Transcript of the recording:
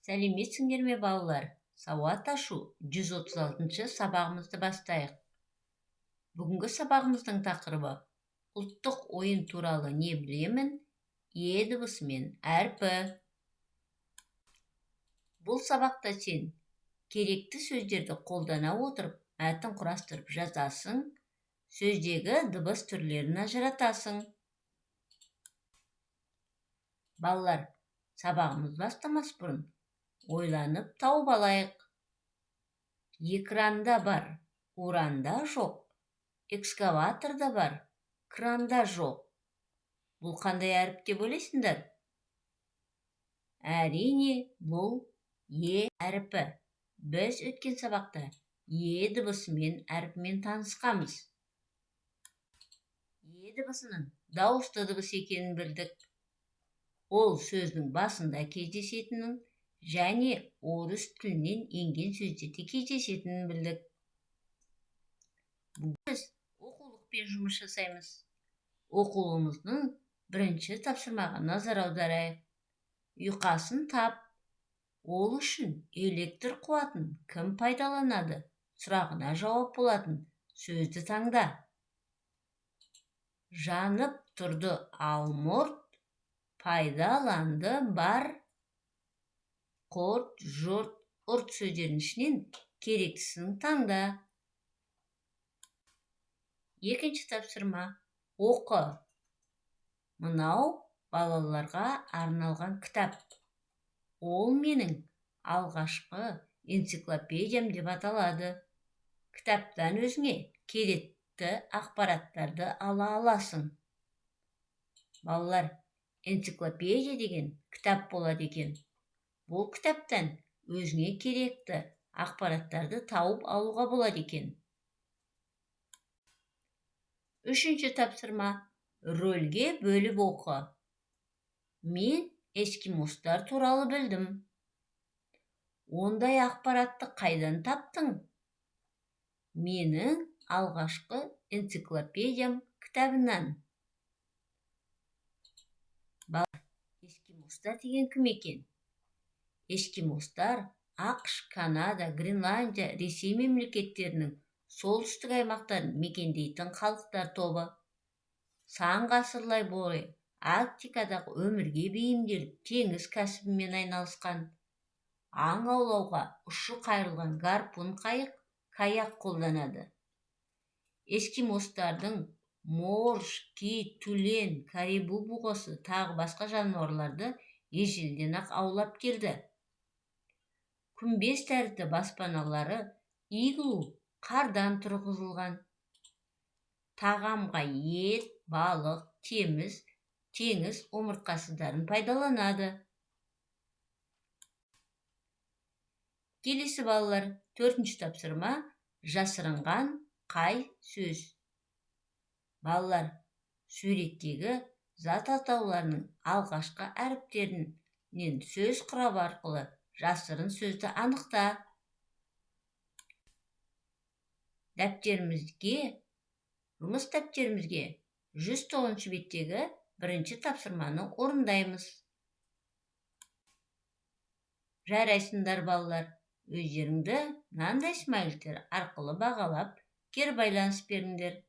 Сәлеметсіңдер ме, балалар? Сауат ашу 136 сабағымызды бастайық. Бүгінгі сабағымыздың тақырыбы ұлттық ойын туралы не білемін, е дыбысымен әрпі. Бұл сабақта сен керекті сөздерді қолдана отырып, мәтін құрастырып жазасың, сөздегі дыбыс түрлерін ажыратасың. Балалар, сабағымыз бастамас бұрын ойланып тауып алайық. Экранда бар, уранда жоқ, экскаваторда бар, кранда жоқ. Бұл қандай әріп деп ойлайсыңдар? Әрине, бұл е әрпі. Біз өткен сабақта е дыбысымен әрпімен танысқанбыз. Е дыбысының дауысты дыбыс екенін білдік. Ол сөздің басында кездесетінін және орыс тілінен енген сөздерде кездесетінін білдік. Біз оқулықпен жұмыс жасаймыз. Оқулығымыздың бірінші тапсырмаға назар аударайық. Ұйқасын тап. Ол үшін электр қуатын кім пайдаланады? Сұрағына жауап болатын сөзді таңда. Жанып тұрды алмұрт, пайдаланды бар. Құрт, жұрт, ұрт сөздерінің ішінен керектісін таңда. Екінші тапсырма. Оқы. Мынау балаларға арналған кітап. Ол менің алғашқы энциклопедиям деп аталады. Кітаптан өзіңе керекті ақпараттарды ала аласың. Балалар, энциклопедия деген кітап болады екен. Бұл кітаптан өзіңе керекті ақпараттарды тауып алуға болады екен. Үшінші тапсырма. Рөлге бөліп оқы. Мен эскимостар туралы білдім. Ондай ақпаратты қайдан таптың? Менің алғашқы энциклопедиям кітабынан. Эскимостар деген кім екен? Эскимостар АҚШ, Канада, Гренландия, Ресей мемлекеттерінің солтүстік аймақтарын мекендейтін халықтар тобы. Сан ғасырлар бойы Арктикадағы өмірге бейімделіп, теңіз кәсібімен айналысқан. Аң аулауға ұшы қайырылған гарпун қайық, каяк қолданады. Эскимостардың морж, кит, тюлень, карибу бұғысы тағы басқа жануарларды ежелден-ақ аулап келді. Күмбез тәрізді баспаналары иглу қардан тұрғызылған. Тағамға ет, балық, теңіз омыртқасыздарын пайдаланады. Келесі балалар, төртінші тапсырма жасырынған қай сөз? Балалар, суреттегі зат атауларының алғашқы әріптерінен сөз құрап арқылы жасырын сөзді анықта. Дәптерімізге, жұмыс дәптерімізге 109 беттегі бірінші тапсырманы орындаймыз. Жарайсыңдар, балалар, өздеріңді мынандай смайликтер арқылы бағалап, кері байланыс беріңдер.